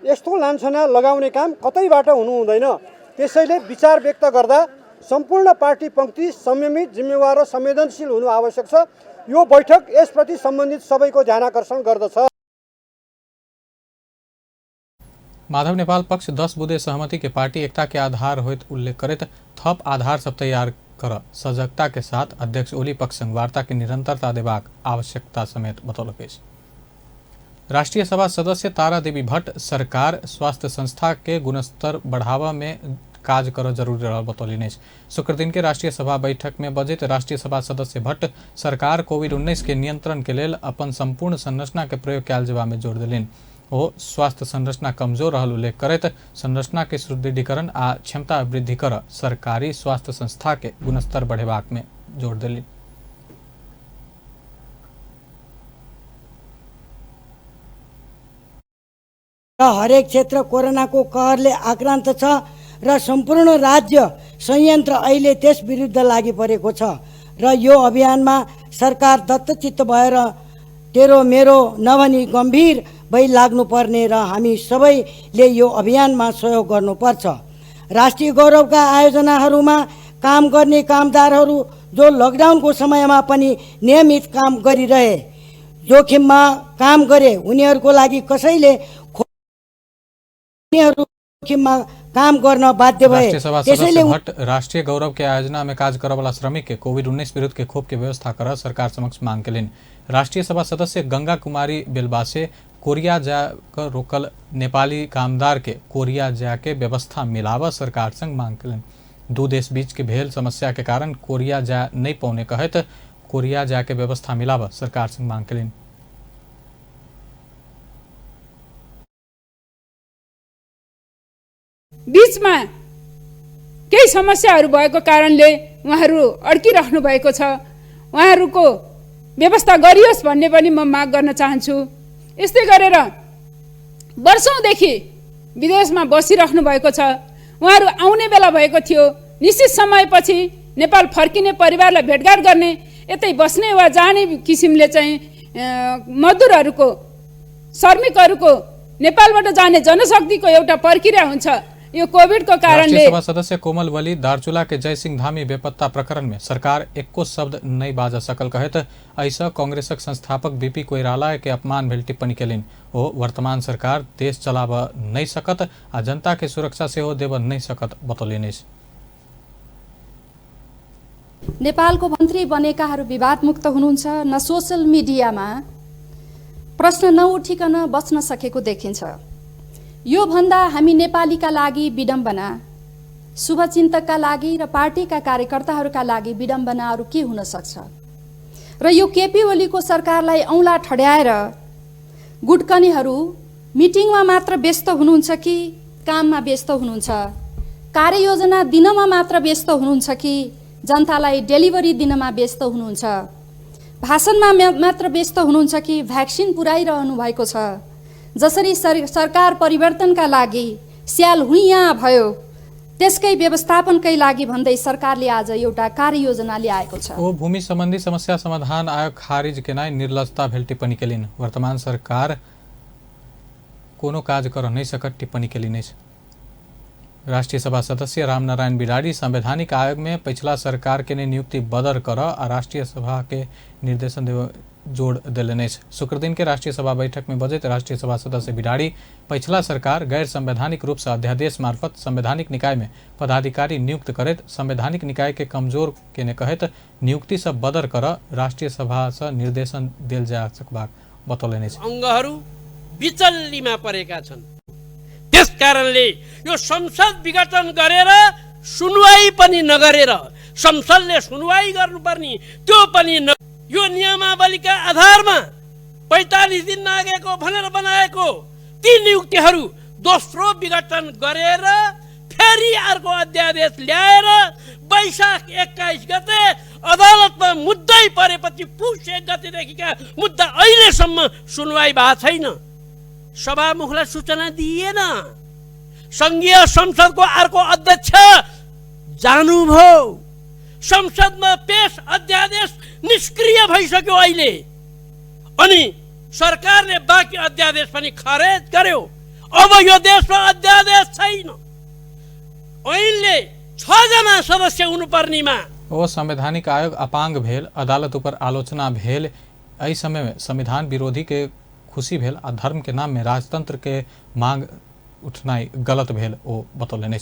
यस्तो लाञ्छना लगाउने काम कतैबाट हुनु हुँदैन। त्यसैले विचार व्यक्त गर्दा सम्पूर्ण पार्टी पंक्ति संयमित, जिम्मेवार र संवेदनशील हुनु आवश्यक छ। यो बैठक यसप्रति सम्बन्धित सबैको ध्यानाकर्षण गर्दछ। माधव नेपाल पक्ष 10 बुँदे सहमति के पार्टी एकता के आधार होइत उल्लेख करैत थप आधार सब तैयार कर सजगता के साथ अध्यक्ष ओली पक्ष संग वार्ता के निरंतरता देबाक आवश्यकता समेत बतौलक अछि। राष्ट्रीय सभा सदस्य तारा देवी भट्ट सरकार स्वास्थ्य संस्था के गुणस्तर बढ़ावा में काज कर जरूरी रहल बतौलनि अछि। शुक्र दिन के राष्ट्रीय सभा बैठक में बजैत राष्ट्रीय सभा सदस्य भट्ट सरकार कोविड-19 के नियंत्रण के लेल अपन संपूर्ण संरचना के प्रयोग कयल जेबा में जोर देलनि। ओ स्वास्थ्य संरचना कमजोर रहल उल्लेख करैत संरचना के सुदृढ़ीकरण आ क्षमता वृद्धि कर सरकारी स्वास्थ्य संस्था के गुणस्तर बढ़ेबाक में जोर देलनि। हरेक क्षेत्र कोरोनाको कहरले आक्रान्त छ र र सम्पूर्ण राज्य संयन्त्र अहिले त्यस विरुद्ध लागि परेको छ र यो अभियानमा सरकार दत्तचित्त भएर तेरो मेरो नभनी गम्भीर भई लाग्नुपर्ने र हामी सबैले यो अभियानमा सहयोग गर्नुपर्छ। राष्ट्रिय गौरवका आयोजनाहरूमा काम गर्ने कामदारहरू जो लकडाउनको समयमा पनि नियमित काम गरिरहे, जोखिममा काम गरे, उनीहरूको लागि कसैले उनीहरू जोखिममा काम गर्न बाध्य भए। त्यसैले भट्ट राष्ट्रिय गौरव के आयोजना में काज करवाला श्रमिक के कोविड-19 विरुद्ध के खोप के व्यवस्था कर सरकार समक्ष मांग केलनि। राष्ट्रिय सभा सदस्य गंगा कुमारी बेलबासे कोरिया जाकर रोकल नेपाली कामदार के कोरिया जाके व्यवस्था मिलावा सरकार संग मांग केलनि। दू देश बीच के भेल समस्या के कारण कोरिया जा नहीं पौने कहत कोरिया जाके व्यवस्था मिलावा सरकार संग मांग केलनि। बीचमा केही समस्याहरू भएको कारणले उहाँहरू अड्किराख्नु भएको छ। उहाँहरूको व्यवस्था गरियोस् भन्ने पनि म माग गर्न चाहन्छु। यस्तै गरेर वर्षौंदेखि विदेशमा बसिराख्नु भएको छ, उहाँहरू आउने बेला भएको थियो, निश्चित समयपछि नेपाल फर्किने, परिवारलाई भेटघाट गर्ने, यतै बस्ने वा जाने किसिमले चाहिँ मजदुरहरूको, श्रमिकहरूको नेपालबाट जाने जनशक्तिको एउटा प्रक्रिया हुन्छ। यो कोभिडको कारणले सभा सदस्य कोमल वली दार्चुला के जय सिंह धामी बेपत्ता प्रकरण में सरकार एको शब्द नहीं बाजा सकल कहत ऐसा कांग्रेसक संस्थापक बीपी कोइराला के अपमान भेल टिप्पणी केलनि। ओ वर्तमान सरकार देश चलाब नहीं सकत आ जनता के सुरक्षा सेहो देब नहीं सकत बतौलनि। नेपालको मन्त्री बनेकाहरू विवादमुक्त हुनुहुन्छ न सोशल मिडियामा प्रश्न नउठिकन बच्न सकेको देखिन्छ। यो भन्दा हामी नेपालीका लागि विडम्बना, शुभचिन्तकका लागि र पार्टीका कार्यकर्ताहरूका लागि विडम्बना अरू के हुन सक्छ? र यो केपी ओलीको सरकारलाई औँला ठड्याएर गुटकनीहरू मिटिङमा मात्र व्यस्त हुनुहुन्छ कि काममा व्यस्त हुनुहुन्छ, कार्ययोजना दिनमा मात्र व्यस्त हुनुहुन्छ कि जनतालाई डेलिभरी दिनमा व्यस्त हुनुहुन्छ, भाषणमा मात्र व्यस्त हुनुहुन्छ कि भ्याक्सिन पुर्याइरहनु भएको छ? जसरी सरकार परिवर्तनका लागि स्याल हुइया भयो, त्यसकै व्यवस्थापनकै लागि भन्दै सरकारले आज एउटा कार्ययोजना ल्याएको छ। ओ भूमि संबंधी समस्या समाधान आयोग खारिज केनाइ निर्लजता भेल टिप्पणी केलनि। वर्तमान सरकार कोनो काज कर नहीं सकत टिप्पणी केलनि। राष्ट्रिय सभा सदस्य रामनारायण बिराड़ी संवैधानिक आयोग में पिछला सरकार के नियुक्ति बदर कर आ राष्ट्रिय सभा के निर्देशन जोड़ देलनि। शुक्रदिन के राष्ट्रिय सभा बैठक में बजैत राष्ट्रिय सभा सदस्य बिराड़ी पिछला सरकार गैर संवैधानिक रूप से अध्यादेश मार्फत संवैधानिक निकाय में पदाधिकारी नियुक्त करैत संवैधानिक निकाय के कमजोर केने कहैत नियुक्ति से बदर कर राष्ट्रिय सभा से निर्देशन देल जा सकबाक बतौलनि। अङ्गहरू बिचल्लीमा परेका छन्, त्यस कारणले यो संसद विघटन गरेर सुनवाई पनि नगरेर, संसदले सुनवाई गर्नुपर्ने त्यो पनि न, यो नियमावलीका आधारमा 45 दिन नागेको भनेर बनाएको ती नियुक्तिहरू दोस्रो विघटन गरेर फेरि अर्को अध्यादेश ल्याएर वैशाख 21 गते अदालतमा मुद्दै परेपछि पुस 1 गतेदेखिका मुद्दा अहिलेसम्म सुनवाई भएको छैन। सभामुखलाई सूचना दिइएन। संघीय संसदको अर्को अध्यक्ष जानुभयो। संसदमा पेश अध्यादेश निष्क्रिय भइसक्यो अहिले, अनि सरकारले बाँकी अध्यादेश पनि खारेज गर्यो। अब यो देशमा अध्यादेश छैन। ऐनले 6 जना सदस्य हुनुपर्नेमा ओ संवैधानिक आयोग अपांग भेल, अदालत ऊपर आलोचना भेल। एहि समय में संविधान विरोधी के खुशी भेल आ धर्म के नाम में राजतंत्र के मांग उठनाइ गलत भेल ओ बतौलनि।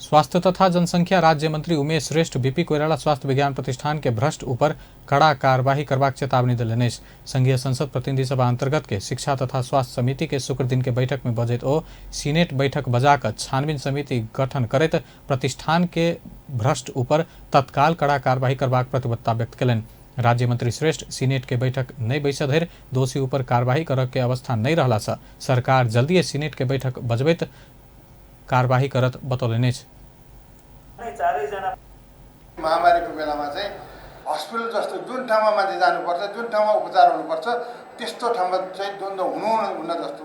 स्वास्थ्य तथा जनसंख्या राज्य मंत्री उमेश श्रेष्ठ बीपी कोइराला स्वास्थ्य विज्ञान प्रतिष्ठान के भ्रष्ट ऊपर कड़ा कार्यवाही करबाक चेतावनी देलनि। संघीय संसद प्रतिनिधि सभा अंतर्गत के शिक्षा तथा स्वास्थ्य समिति के शुक्र दिन के बैठक में बजैत ओ सीनेट बैठक बजाकर छानबीन समिति गठन करैत प्रतिष्ठान के भ्रष्ट ऊपर तत्काल कड़ा कार्यवाही करबाक प्रतिबद्धता व्यक्त केलनि। राज्य मंत्री श्रेष्ठ सीनेट के बैठक नहीं बैसऽ धरि दोषी ऊपर कार्यवाही करऽ के अवस्था नहीं रहला से सरकार जल्दी सीनेट के बैठक बजबैत कार्यवाही करत बतौलनि। महामारीको बेलामा चाहिँ हस्पिटल जस्तो जुन ठाउँमा मान्छे जानुपर्छ, जुन ठाउँमा उपचार हुनुपर्छ, त्यस्तो ठाउँमा चाहिँ द्वन्द्व हुनुहुन्न जस्तो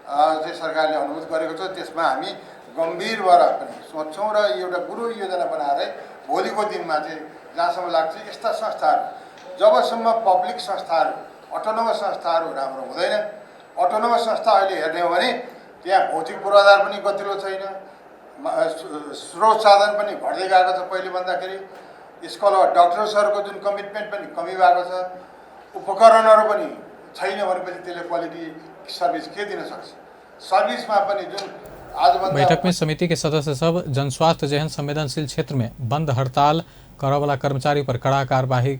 चाहिँ सरकारले अनुरोध गरेको छ। त्यसमा हामी गम्भीर भएर पनि सोच्छौँ र एउटा गुरु योजना बनाएर भोलिको दिनमा चाहिँ जहाँसम्म लाग्छ यस्ता संस्थाहरू, जबसम्म पब्लिक संस्थाहरू, अटोनोमस संस्थाहरू राम्रो हुँदैन, अटोनोमस संस्था अहिले हेर्ने हो भने त्यहाँ भौतिक पूर्वाधार पनि गतिलो छैन, स्रोत साधन पनि घट्दै गएको छ पहिले भन्दाखेरि, स्कलर डक्टर्सहरूको जुन कमिटमेन्ट पनि कमी भएको छ, उपकरणहरू पनि छैन भनेपछि त्यसले क्वालिटी सर्भिस के दिन सक्छ? सर्भिसमा पनि जुन आजभन्दा बैठक में समिति के सदस्य सब जनस्वास्थ्य जेहन संवेदनशील क्षेत्र में बंद हड़ताल करवला कर्मचारी पर कड़ा कार्यवाही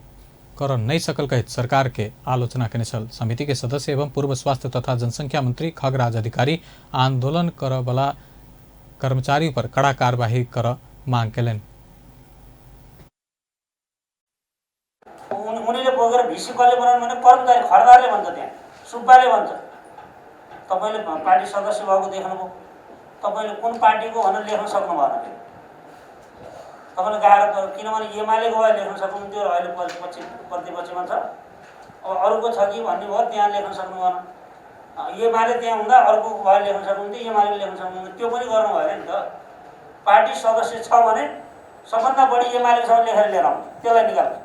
कर नहीं सकल कहित सरकार के आलोचना केने छल। समिति के सदस्य एवं पूर्व स्वास्थ्य तथा जनसंख्या मंत्री खगराज अधिकारी आंदोलन करवला कर्मचारी पर कड़ा कार्यवाही कर मांग केलनि। उनीले बोकेर भिसी कसले बनाउनु भने कर्मचारी खरदारले भन्छ, त्यहाँ सुब्बाले भन्छ। तपाईँले पार्टी सदस्य भएको देख्नुभयो, तपाईँले कुन पार्टीको भनेर लेख्न सक्नु भएन। फेरि तपाईँले गाह्रो, किनभने एमालेको भए लेख्न सक्नुहुन्थ्यो र अहिले पछि प्रतिपक्षमा छ, अब अरूको छ कि भन्ने भयो त्यहाँ लेख्न सक्नु भएन। एमाले त्यहाँ हुँदा अर्को भए लेख्न सक्नुहुन्थ्यो, एमाले लेख्न सक्नुहुन्थ्यो, त्यो पनि गर्नु भएन नि त। पार्टी सदस्य छ भने सबभन्दा बढी एमालेको छ भने लेखेर लिएर आउनु, त्यसलाई निकाल्नु।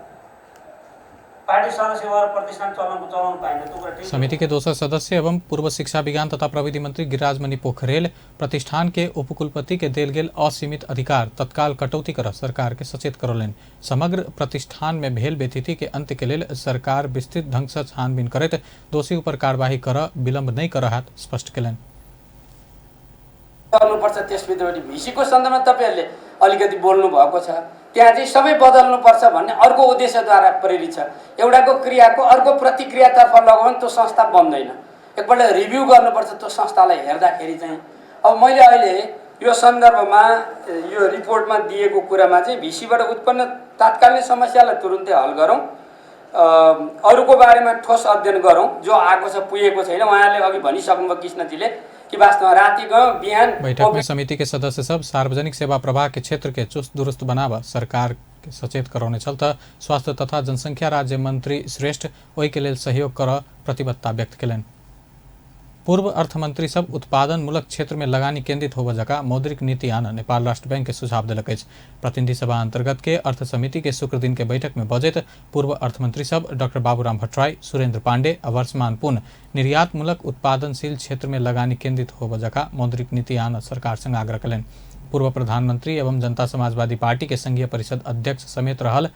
पार्टी सदस्य भएर प्रतिष्ठान चलाउनु पाइँदैन, त्यो कुरा ठिक। समिति के दोसर सदस्य एवं पूर्व शिक्षा विज्ञान तथा प्रविधि मंत्री गिरिराज मणि पोखरेल प्रतिष्ठान के उपकुलपति के देल गेल असीमित अधिकार तत्काल कटौती कर सरकार के सचेत करौलनि। समग्र प्रतिष्ठान में भेल बेथिति के अंत के लेल सरकार विस्तृत ढंग से छानबीन करैत दोषी ऊपर कार्यवाही कर विलंब नहीं कर हाथ स्पष्ट केलनि। गर्नुपर्छ। त्यसभित्रपट्टि भिसीको सन्दर्भमा तपाईँहरूले अलिकति बोल्नु भएको छ, त्यहाँ चाहिँ सबै बदल्नुपर्छ भन्ने अर्को उद्देश्यद्वारा प्रेरित छ। एउटाको क्रियाको अर्को प्रतिक्रियातर्फ लगायो भने त्यो संस्था बन्दैन। एकपल्ट रिभ्यू गर्नुपर्छ त्यो संस्थालाई हेर्दाखेरि चाहिँ। अब मैले अहिले यो सन्दर्भमा यो रिपोर्टमा दिएको कुरामा चाहिँ भिसीबाट उत्पन्न तात्कालीन समस्यालाई तुरुन्तै हल गरौँ, अरूको बारेमा ठोस अध्ययन गरौँ, जो आएको छ पुगेको छैन। उहाँले अघि भनिसक्नुभयो कृष्णजीले कि वास्तवमा राति गयौँ बिहान। बैठक में समिति के सदस्य सब सार्वजनिक सेवा प्रवाह के क्षेत्र के चुस्त दुरुस्त बनावा सरकार के सचेत करौने छल त स्वास्थ्य तथा जनसंख्या राज्य मंत्री श्रेष्ठ ओहि के लेल सहयोग कर प्रतिबद्धता व्यक्त केलनि। पूर्व अर्थमंत्री सब उत्पादनमूलक क्षेत्र में लगानी केंद्रित होबय जकाँ मौद्रिक नीति आन नेपाल राष्ट्र बैंक के सुझाव देलक अछि। प्रतिनिधि सभा अंतर्गत के अर्थ समिति के शुक्र दिन के बैठक में बजैत पूर्व अर्थमंत्री सब डॉक्टर बाबूराम भट्टराई, सुरेंद्र पांडे आ वर्षमान पुन निर्यातमूलक उत्पादनशील क्षेत्र में लगानी केंद्रित होबय जकाँ मौद्रिक नीति आन सरकार संग आग्रह कयलनि। पूर्व प्रधानमंत्री एवं जनता समाजवादी पार्टी के संघीय परिषद अध्यक्ष समेत रहल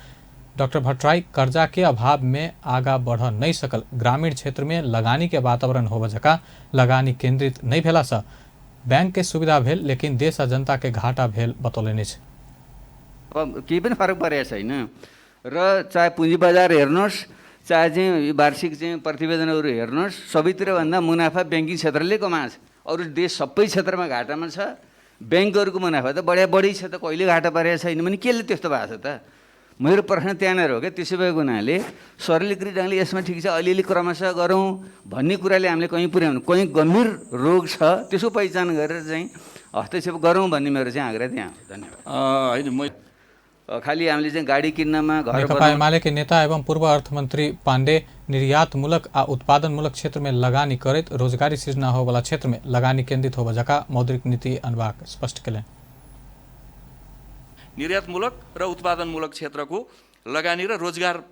डॉक्टर भट्टराई कर्जा के अभाव में आगा बढ़ नहीं सकल ग्रामीण क्षेत्र में लगानी के वातावरण होबय जकाँ लगानी केंद्रित नहीं भेला से बैंक के सुविधा भेल लेकिन देश आ जनता के घाटा भेल बतौलनि अछि। केही पनि फरक परेको छैन र चाहे पुँजी बजार हेर्नुहोस्, चाहे चाहिँ वार्षिक चाहिँ प्रतिवेदनहरू हेर्नुहोस्, सबैतिर भन्दा मुनाफा ब्याङ्किङ क्षेत्रले कमाएको छ। अरू देश सबै क्षेत्रमा घाटामा छ, ब्याङ्कहरूको मुनाफा त बढिया बढी छ त, कहिले घाटा परेको छैन भने केले त्यस्तो भएको छ त? मेरो प्रश्न त्यहाँनिर हो क्या। त्यसो भएको हुनाले सरलीकृत ढङ्गले यसमा ठिक छ अलिअलि क्रमशः गरौँ भन्ने कुराले हामीले कहीँ पुर्याउनु, कहीँ गम्भीर रोग छ त्यसको पहिचान गरेर चाहिँ हस्तक्षेप गरौँ भन्ने मेरो चाहिँ आग्रह त्यहाँ। धन्यवाद। होइन, म खालि हामीले चाहिँ गाडी किन्नमा घर नेकपा एमाले के नेता एवं पूर्व अर्थमंत्री पांडे निर्यातमूलक आ उत्पादनमूलक क्षेत्र में लगानी करैत रोजगारी सृजना होबला क्षेत्र में लगानी केंद्रित होबय जकाँ मौद्रिक नीति अनबाक स्पष्ट केलनि। निर्यातमूलक र उत्पादनमूलक क्षेत्रको लगानी र रोजगार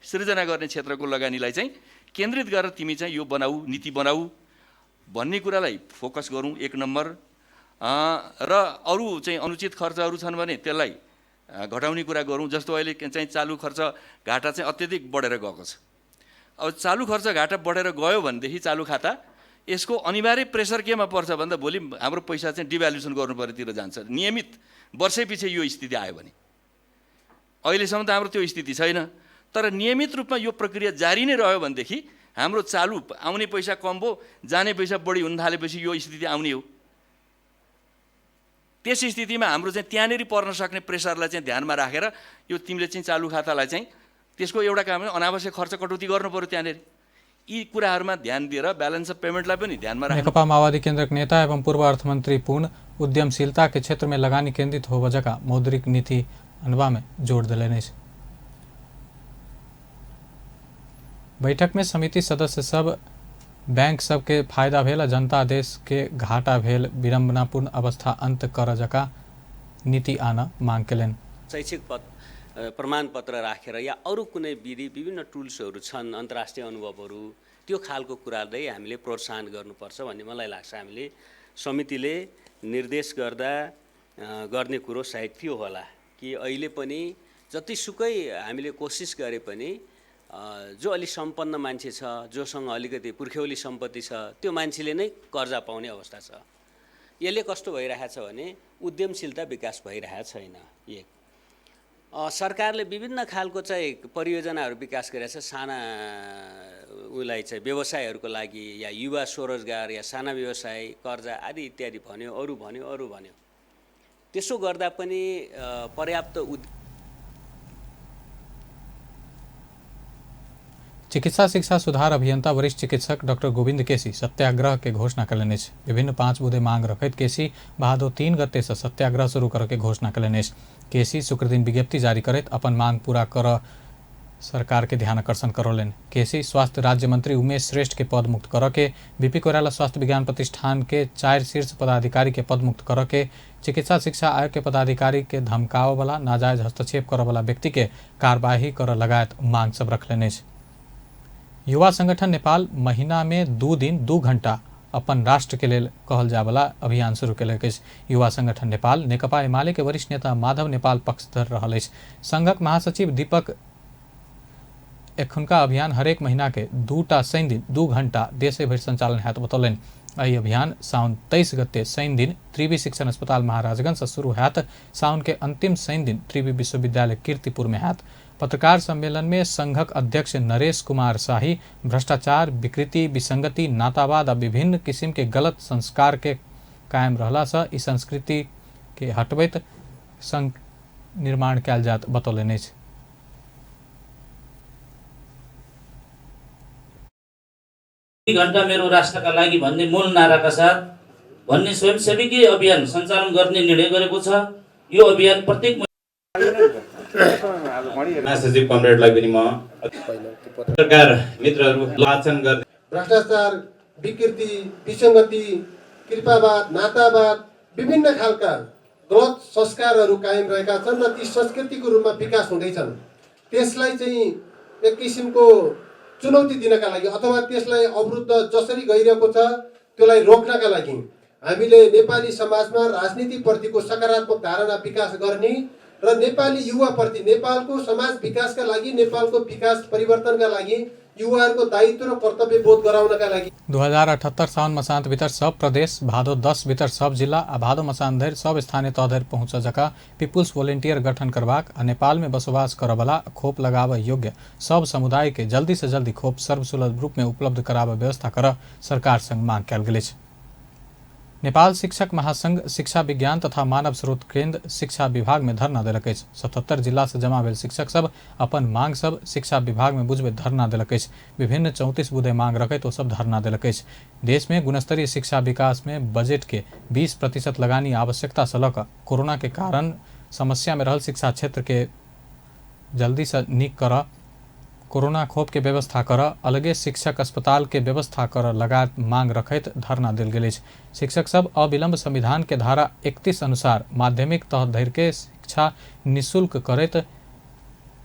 सृजना गर्ने क्षेत्रको लगानीलाई चाहिँ केन्द्रित गरेर तिमी चाहिँ यो बनाऊ, नीति बनाऊ भन्ने कुरालाई फोकस गरौँ एक नम्बर। र अरू चाहिँ अनुचित खर्चहरू छन् भने त्यसलाई घटाउने कुरा गरौँ। जस्तो अहिले चाहिँ चालु खर्च घाटा चाहिँ अत्यधिक बढेर गएको छ। अब चालु खर्च घाटा बढेर गयो भनेदेखि चालु खाता यसको अनिवार्य प्रेसर केमा पर्छ भन्दा भोलि हाम्रो पैसा चाहिँ डिभ्यालुएसन गर्नुपर्नेतिर जान्छ नियमित वर्षैपछि यो स्थिति आयो भने। अहिलेसम्म त हाम्रो त्यो स्थिति छैन, तर नियमित रूपमा यो प्रक्रिया जारी नै रह्यो भनेदेखि हाम्रो चालु आउने पैसा कम भयो, जाने पैसा बढी हुन थालेपछि यो स्थिति आउने हो। त्यस स्थितिमा हाम्रो चाहिँ त्यहाँनिर पर्न सक्ने प्रेसरलाई चाहिँ ध्यानमा राखेर यो तिमीले चाहिँ चालु खातालाई चाहिँ त्यसको एउटा काम अनावश्यक खर्च कटौती गर्नु पर्यो त्यहाँनिर। यी कुराहरुमा ध्यान दिएर ब्यालेन्स अफ पेमेन्टलाई पनि ध्यानमा राख्नु। नेकपा माओवादी केन्द्रक नेता एवं पूर्व अर्थमंत्री पूर्ण उद्यमशीलता के क्षेत्र में लगानी केंद्रित होबय जकाँ मौद्रिक नीति अनबा में जोड़ देलनि अछि। बैठक में समिति सदस्य सब बैंक सबके फायदा भेल आ जनता देश के घाटा भेल विडम्बनापूर्ण अवस्था अंत कर जका नीति आना मांग केलनि। शैक्षिक प्रमाणपत्र राखेर या अरू कुनै विधि विभिन्न टुल्सहरू छन्, अन्तर्राष्ट्रिय अनुभवहरू, त्यो खालको कुरालाई हामीले प्रोत्साहन गर्नुपर्छ भन्ने मलाई लाग्छ। हामीले समितिले निर्देश गर्दा गर्ने कुरो सायद त्यो होला कि अहिले पनि जतिसुकै हामीले कोसिस गरे पनि जो अलि सम्पन्न मान्छे छ, जोसँग अलिकति पुर्ख्यौली सम्पत्ति छ, त्यो मान्छेले नै कर्जा पाउने अवस्था छ। यसले कस्तो भइरहेको छ भने उद्यमशीलता विकास भइरहेको छैन। एक सरकारले विभिन्न खालको चाहिँ परियोजनाहरू विकास गरेको छ, साना उलाई चाहिँ व्यवसायहरूको लागि या युवा स्वरोजगार या साना व्यवसाय कर्जा आदि इत्यादि भन्यो, अरू भन्यो अरू भन्यो। त्यसो गर्दा पनि पर्याप्त चिकित्सा शिक्षा सुधार अभियंता वरिष्ठ चिकित्सक डॉक्टर गोविंद केसी सत्याग्रह के घोषणा कयलनि अछि। विभिन्न 5 बुँदे मांग रखैत केसी भादो 3 गते से सत्याग्रह शुरू करऽ के घोषणा कयलनि अछि। केसी शुक्रदिन विज्ञप्ति जारी करैत अपन मांग पूरा कर सरकार के ध्यान आकर्षण करौलनि। केसी स्वास्थ्य राज्य मंत्री उमेश श्रेष्ठ के पद मुक्त करऽ के, बीपी कोइराला स्वास्थ्य विज्ञान प्रतिष्ठान के 4 शीर्ष पदाधिकारी के पद मुक्त करऽ के, चिकित्सा शिक्षा आयोग के पदाधिकारी के धमकावऽ वाला, नाजायज हस्तक्षेप करऽ वाला व्यक्ति के कार्यवाही करऽ लगायत मांग सब रखलनि अछि। युवा संगठन नेपाल महीना में 2 दिन 2 घंटा अपन राष्ट्र के लेल कहल जायवला अभियान शुरू केलक अछि। युवा संगठन नेपाल नेकपा एमाले के वरिष्ठ नेता माधव नेपाल पक्षधर रहल अछि। संघक महासचिव दीपक एखुनका अभियान हरेक महीना के 2 शनि दिन 2 घंटा देशे भरि संचालन हैत बतौलनि। एहि अभियान साउन 23 गते शनि दिन त्रिवी शिक्षण अस्पताल महाराजगंज से शुरू हैत। साउन के अंतिम शनि दिन त्रिवी विश्वविद्यालय कीर्तिपुर में हैत। पत्रकार सम्मेलन में संघक अध्यक्ष नरेश कुमार शाही भ्रष्टाचार, विकृति, विसंगति, नातावाद आ विभिन्न किसिम के गलत संस्कार के कायम रहला से ई संस्कृति के हटबैत संघ निर्माण कयल जात बतौलनि अछि। घण्टा मेरो राष्ट्रका लागि भन्ने मूल नाराका साथ भन्ने स्वयंसेवीकीय अभियान सञ्चालन गर्ने निर्णय गरेको छ। यो अभियान प्रत्येक महासचिव कमरेडलाई पनि म पत्रकार मित्रहरू वाचन गर्ने भ्रष्टाचार, विकृति, विसङ्गति, कृपावाद, नातावाद, विभिन्न खालका गलत संस्कारहरू कायम रहेका छन् र ती संस्कृतिको रूपमा विकास हुँदैछन्। त्यसलाई चाहिँ एक किसिमको चुनौती दिनका लागि अथवा त्यसलाई अवरुद्ध जसरी गइरहेको छ त्यसलाई रोक्नका लागि हामीले नेपाली समाजमा राजनीतिप्रतिको सकारात्मक धारणा विकास गर्ने र नेपाली युवाप्रति नेपालको समाज विकासका लागि, नेपालको विकास परिवर्तनका लागि युवाहरूको दायित्व र कर्तव्य बोध गराउनका लागि 2078 साउन मसान्त भीतर सब प्रदेश, भादो 10 भीतर सब जिला आ भादो मसान्त धरि सब स्थानीय तह धरि पहुँच जका पीपुल्स वॉलेंटियर गठन करबाक आ नेपाल में बसोबास करऽवला खोप लगाबऽ योग्य सब समुदाय के जल्दी से जल्दी खोप सर्वसुलभ रूप में उपलब्ध कराबऽ व्यवस्था करऽ सरकार संग मांग कयल गेल अछि। नेपाल शिक्षक महासंघ शिक्षा विज्ञान तथा मानव स्रोत केंद्र शिक्षा विभाग में धरना देलक अछि। 77 जिला से जमा भेल शिक्षक सब अपन मांग सब शिक्षा विभाग में बुझबैत धरना देलक अछि। विभिन्न 34 बुँदे मांग रखैत ओ सब धरना देलक अछि। देश में गुणस्तरीय शिक्षा विकास में बजट के 20% लगानी आवश्यकता से लऽ कऽ कोरोना के कारण समस्या में रहल शिक्षा क्षेत्र के जल्दी से नीक करऽ, कोरोना खोप के व्यवस्था कर, अलगे शिक्षक अस्पताल के व्यवस्था कर लगायत मांग रखैत धरना देल गेल अछि। शिक्षक सब अविलंब संविधान के धारा 31 अनुसार माध्यमिक तह धरि के शिक्षा निःशुल्क करैत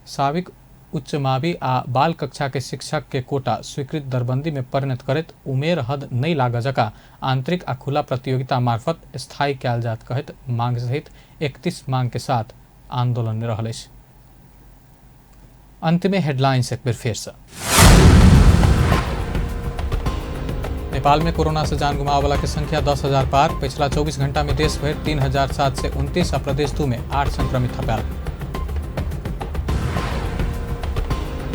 साविक उच्च मावी आ बाल कक्षा के शिक्षक के कोटा स्वीकृत दरबंदी में परिणत करैत उमेर हद नहि लागऽ जका आंतरिक आ खुला प्रतियोगिता मार्फत स्थायी कयल जात कहैत मांग सहित 31 मांग के साथ आंदोलन में रहल अछि। अंत में हेडलाइंस एक बेर फिर से। नेपाल में कोरोना से जान गुमावे वाला के संख्या 10,000 पार। पिछला 24 घंटा में देश भर 3,729 आ प्रदेश 2 में 8 संक्रमित थपायल।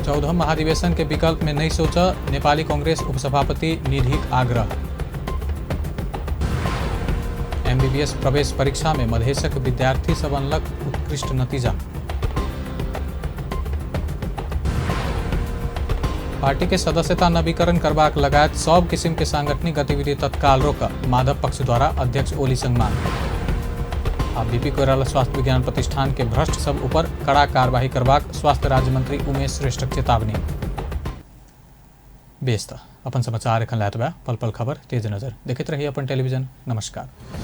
14 महाधिवेशन के विकल्प में नहीं सोचा नेपाली कांग्रेस उपसभापति निधिक आग्रह। एमबीबीएस प्रवेश परीक्षा में मधेशक विद्यार्थी सब अनलक उत्कृष्ट नतीजा। पार्टी के सदस्यता नवीकरण करबाक लगायत सब किसिम के सांगठनिक गतिविधि तत्काल रोक माधव पक्ष द्वारा अध्यक्ष ओली संग मांग। आ बीपी कोइराला स्वास्थ्य विज्ञान प्रतिष्ठान के भ्रष्ट सब ऊपर कड़ा कार्रवाई करबाक स्वास्थ्य राज्य मंत्री उमेश श्रेष्ठक चेतावनी। बेस त अपन समाचार एखन लए पल पल खबर तेज नजर देखैत रही अपन टेलीविजन। नमस्कार।